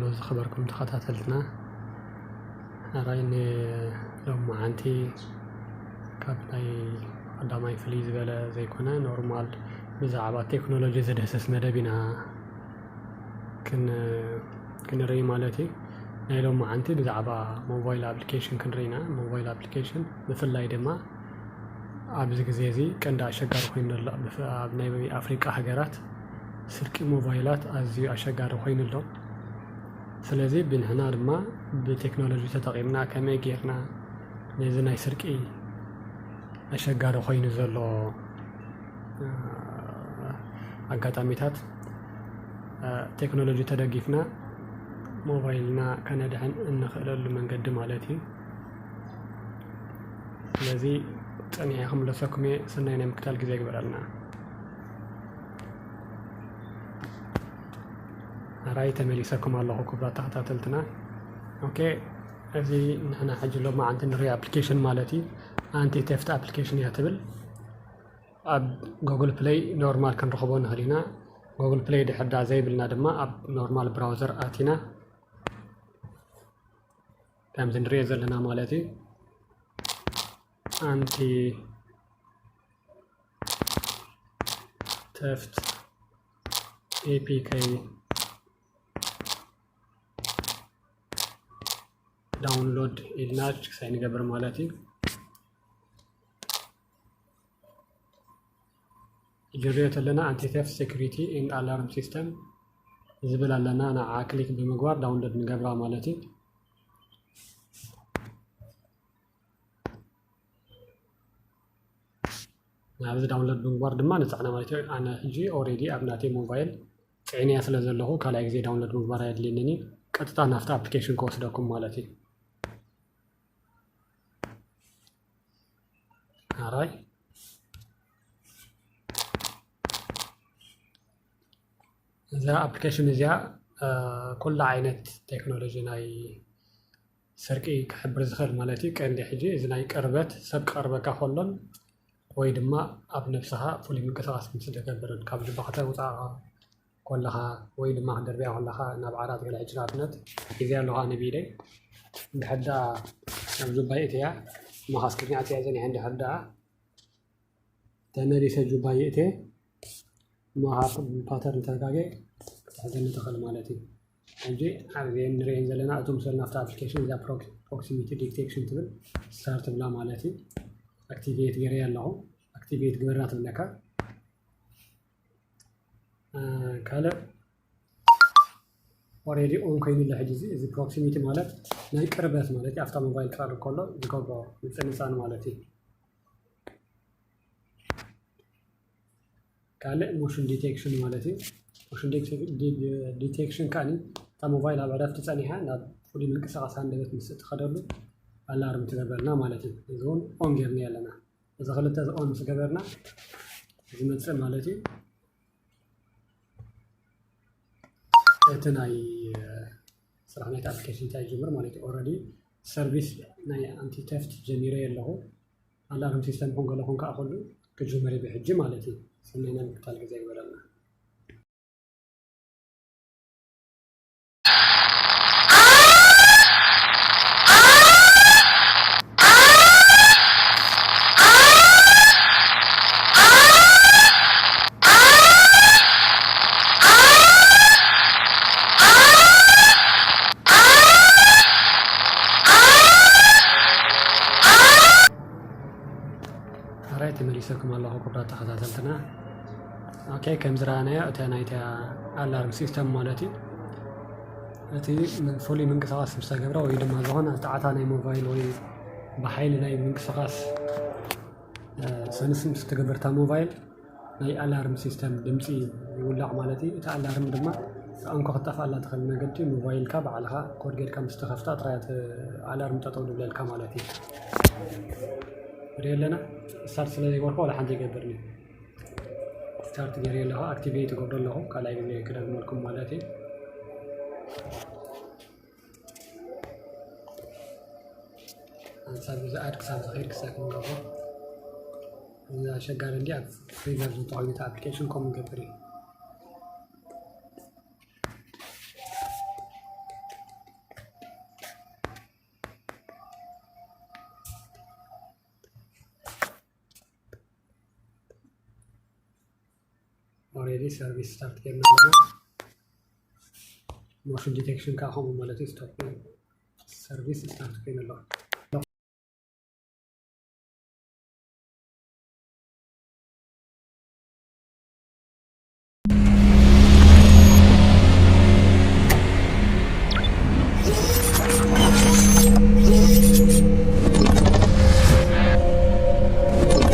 ሎ ዝኸበርኩም ተኸታተልትና፣ ሕራይ ንሎማዓንቲ ካብ ናይ ቀዳማይ ፍልይ ዝበለ ዘይኮነ፣ ኖርማል ብዛዕባ ቴክኖሎጂ ዝድህስስ መደብ ኢና ክን-፣ ክንርኢ ማለት እዩ። ናይ ሎማዓንቲ ብዛዕባ ሞባይል ኣፕሊኬሽን ክንርኢ ኢና። ሞባይል ኣፕሊኬሽን ብፍላይ ድማ ኣብዚ ግዜ እዚ ቀንዲ ኣሸጋሪ ኮይኑ ኣሎ። ብፍ-፣ ኣብ ናይ ኣፍሪቃ ሃገራት ስርቂ ሞባይላት ኣዝዩ ኣሸጋሪ ኮይኑ ኣሎ። ስለዚ ብንሕና ድማ ብቴክኖሎጂ ተጠቒምና ከመይ ጌርና ነዚ ናይ ስርቂ ኣሸጋሪ ኮይኑ ዘሎ፣ እ፣ ኣጋጣሚታት፣ እ፣ ቴክኖሎጂ ተደጊፍና ሞባይልና ከነድሕን እንኽእለሉ መንገዲ ማለት እዩ። ስለዚ ጸኒሐ ክምለሰኩም እየ። ሰናይ ናይ ምክታል ግዜ ይግበረልና። ኣራይ ተመሊሰኩም ኣለኹ ክቡራት ተኸታተልትና። ኦኬ፣ እዚ ንሕና ሕጂ ሎማዓንቲ ንሪኦ ኣፕሊኬሽን ማለት እዩ። ኣንቲ ቴፍት ኣፕሊኬሽን እያ ትብል። ኣብ ጉግል ፕለይ ኖርማል ክንረኽቦ ንኽእል ኢና። ጉግል ፕለይ ድሕር ዳ ዘይብልና ድማ ኣብ ኖርማል ብራውዘር ኣቲና ከምዚ ንሪኦ ዘለና ማለት እዩ። ኣንቲ ተፍት ኤፒ ከይ ዳውንሎድ ኢልና ችክሳይ ንገብር ማለት እዩ። ጅርዮ ተለና ኣንቲ ቴፍት ሴኩሪቲ ኤንድ ኣላርም ሲስተም ዝብል ኣለና። ንዓ ክሊክ ብምግባር ዳውንሎድ ንገብራ ማለት እዩ። ናብዚ ዳውንሎድ ብምግባር ድማ ንፅዕና ማለት እዩ። ኣነ ሕጂ ኦሬዲ ኣብ ናተይ ሞባይል ፅዕንያ ስለ ዘለኹ ካልኣይ ግዜ ዳውንሎድ ምግባር ኣየድልየንን እዩ። ቀጥታ ናብቲ ኣፕሊኬሽን ክወስደኩም ማለት እዩ። ኣራይ እዛ ኣፕሊኬሽን እዚኣ፣ እ፣ ኩላ ዓይነት ቴክኖሎጂ ናይ ስርቂ ክሕብር ዝኽእል ማለት እዩ። ቀንዲ ሕጂ እዚ ናይ ቅርበት ሰብ ክቐርበካ ከሎን ወይ ድማ ኣብ ነብስኻ ፍሉይ ምንቅስቓስ ምስ ትገብርን ካብ ጁባ ከተውፅኣ ከለኻ ወይ ድማ ክደርብያ ከለኻ ናብ ዓራት ገለ ሕጂ ንኣብነት ሒዘያ ኣለኹ ኣነ ብኢደይ እንድሕር ደኣ ናብ ጁባይ እትያ እሞ ካስክሪን ኣትያ ጸኒሐ እንድሕር ደኣ ተመሊሰ ጁባይ እትየ እሞ ካብ ፓተርን ተጋጌ ክትሕዘኒ ትኽእል ማለት እዩ። ሕጂ ኣብዚ ንሪኤን ዘለና እቶም ሰብ ናብቲ ኣፕሊኬሽን እዛ ፕሮክ-፣ ፕሮክሲሚቲ ዲቴክሽን ትብል ስታርት ትብላ ማለት እዩ። ኣክቲቬት ገይረያ ኣለኹ። ኣክቲቬት ግበራ ትብለካ። እ፣ ካልእ ኦሬዲ ኦን ኮይኑ ኣሎ። ሕጂ እዚ፣ እዚ ፕሮክሲሚቲ ማለት ናይ ቅርበት ማለት እዩ። ኣብታ ሞባይል ክቐርብ ከሎ ዝገብሮ ምጽንጻን ማለት እዩ። ካልእ ሞሽን ዲቴክሽን ማለት እዩ። ሞሽን ዲቴክ-፣ ዲ-፣ ዲቴክሽን ከኣ እታ ሞባይል ኣብ ዕረፍቲ ጸኒሓ ናብ ፍሉይ ምንቅስቓስ ሃንደበት ምስ እትኸደሉ ኣላርም ትገብረልና ማለት እዩ። እዚ እውን ኦን ጌርና ኣለና። እዚ ክልተ እዚ ኦን ምስ ገበርና ዝመጽእ ማለት እዩ። እቲ ናይ ስራሕ ናይቲ ኣፕሊኬሽን እንታይ ይጅምር ማለት እዩ። ኦልሬዲ ሰርቪስ ናይ ኣንቲ ተፍት ጀሚረ ኣለኹ። ኣላርም ሲስተም ይኹን ገለ ይኹን ከዓ ኩሉ ክጅመር እዩ ብሕጂ ማለት እዩ። ሰናይ ናይ ምክታል ግዜ ይግበረልና። ኣራይ ተመሊሰኩም ኣለኹ ክቡራት ተኸታተልትና። ኦኬ፣ ከም ዝረኣናዮ እታ ናይታ ኣላርም ሲስተም ማለት እዩ። እቲ ምን-፣ ፍሉይ ምንቅስቓስ ምስ ተገብረ ወይ ድማ ዝኾነ ጣዕታ ናይ ሞባይል ወይ ብሓይሊ ናይ ምንቅስቓስ፣ እ፣ ሰንስ ምስ ትገብር እታ ሞባይል ናይ ኣላርም ሲስተም ድምፂ ይውላዕ ማለት እዩ። እቲ ኣላርም ድማ ተኣንኮ ክትጠፍኣላ ትኽእል መገዲ ሞባይልካ ባዕልኻ ኮድ ጌርካ ምስ ተኸፍታ ጥራይ እቲ ኣላርም ጠጠው ድብለልካ ማለት እዩ። ንሪኦ ኣለና። ስታርት ስለ ዘይገበርኩ ዋላ ሓንቲ ይገብርኒ። ስታርት ገይረ ኣለኹ፣ ኣክቲቬት ይገብሮ ኣለኹ። ካልኣይ ግዜ ክደግመልኩም ማለት እዩ። ኣንሳብ እዚ ኣድ ክሳብ ዝኸይድ ክሳብ ክንገብሮ። እዚ ኣሸጋሪ እንዲ ኣብ ፍሪላንስ እንተኾይኑ እቲ ኣፕሊኬሽን ከምኡ ይገብር እዩ። already service start ጌርና ኣለና። Motion detection ከዓ ከምኡ ማለት እዩ። Stop service start ኮይኑ ኣሎ።